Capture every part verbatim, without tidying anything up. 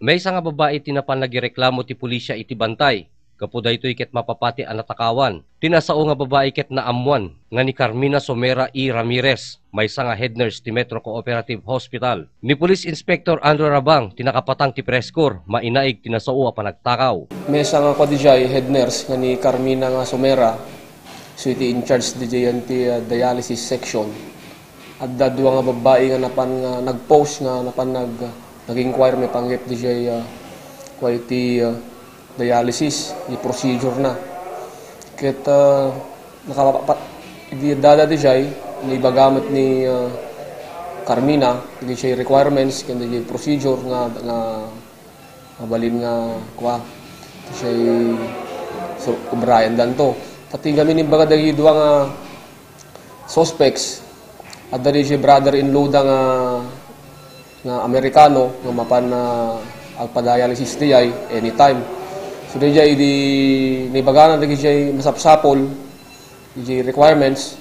Maysa nga babai ti napan nagireklamo ti pulisya iti bantay. Gapu daytoy ket mapapati a natakawan. Ti nasao nga babai ket naammuan nga ni Carmina Somera E. Ramirez, maysa nga head nurse ti Metro Cooperative Hospital. Ni Police Inspector Andrew Rabang ti nakapatang ti press corps, mainaig ti nasao a panagtakaw. Maysa nga kua dijay head nurse nga ni Carmina nga Somera, so iti in charge dijay ti, ah, dialysis section. Adda dua nga babbai nga napan nga nag-post nga napan nag-, nag-inquire maipanggep dijay, ah, kua iti, ah, dialysis, iti procedure na. Ket, ah, nakapapat-, idi dada dijay, nibaga met ni, ah, Carmina, dijay requirements, ken dijay procedure nga, nga mabalin nga, kua, dijay, so, obrayan danto. Ta ti gamin imbaga dagiti dua nga suspects, adda dijay brother-in-law da nga, nga Amerikano nga mapan na agpa-dialysis dijay anytime. So, dijay idi nibagana dagijay masapsapul, dijay requirements,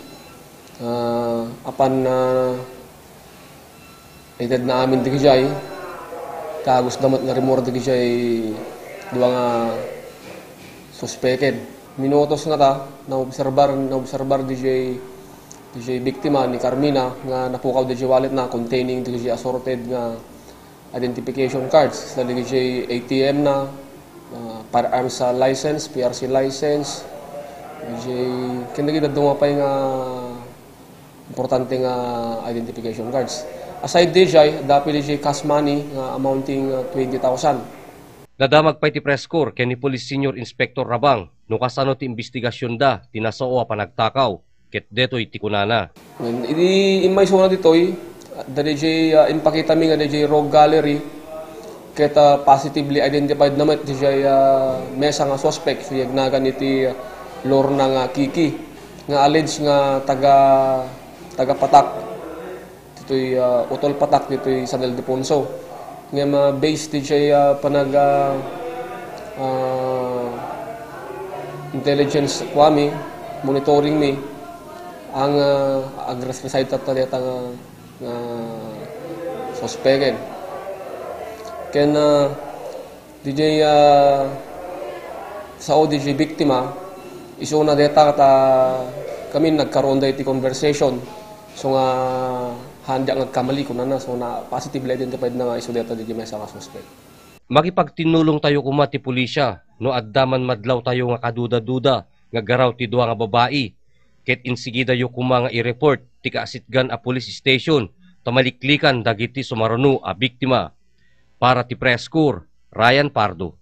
ah, apan na itedna amin dagijay, tagusda met nga rimmuar dagijay dua nga suspeken. Minutos ngata, naobserbar, naobserbar dijay, dijay biktima ni Carmina nga napukaw dijay walletna containing dijay assorted nga identification cards. Kasta dijay A T M na, ah, firearms, ah, license, P R C license, dijay, ken dagiti dadduma pay nga importante nga identification cards. Aside dijay, adda pay dijay cash money nga amounting, ah, twenty thousand. Nadamag pay ti press corps ken ni Police Senior Inspector Rabang no kasano ti imbestigasionda ti nasao a panagtakaw, ket detoy ti kunana. Idi immaysona ditoy, adda dijay, ah, impakitami nga dijay rogue gallery, ket, ah, positively identified na met dijay, ah, maysa nga suspect, so yagnagan iti, ah, Lorna nga Kiki, nga alleged nga taga, taga Patak, ditoy, ah, Utol Patak, ditoy San Ildefonso. Ngem, ah, based dijay, ah, panag, ah, ah, intelligence kuami, monitoring mi, ang, ah, agres-reside tatta deta nga, nga suspeken. Ken, ah, dijay, ah, sao dijay biktima, isuna deta ta kami nagkaroon da iti conversation. So nga, haan diak nga agkamali, kunana. So na positively identified na nga isu deta dijay maysa nga suspect. Makipagtinnulongtayo koma ti pulisya no adda man madlawtayo nga kaduda-duda nga aggaraw ti dua nga babai, ket insigidayo koma nga i-report ti kaasitgan a police station ta maliklikan dagiti sumaruno a biktima. Para ti Press Corps, Ryan Pardo.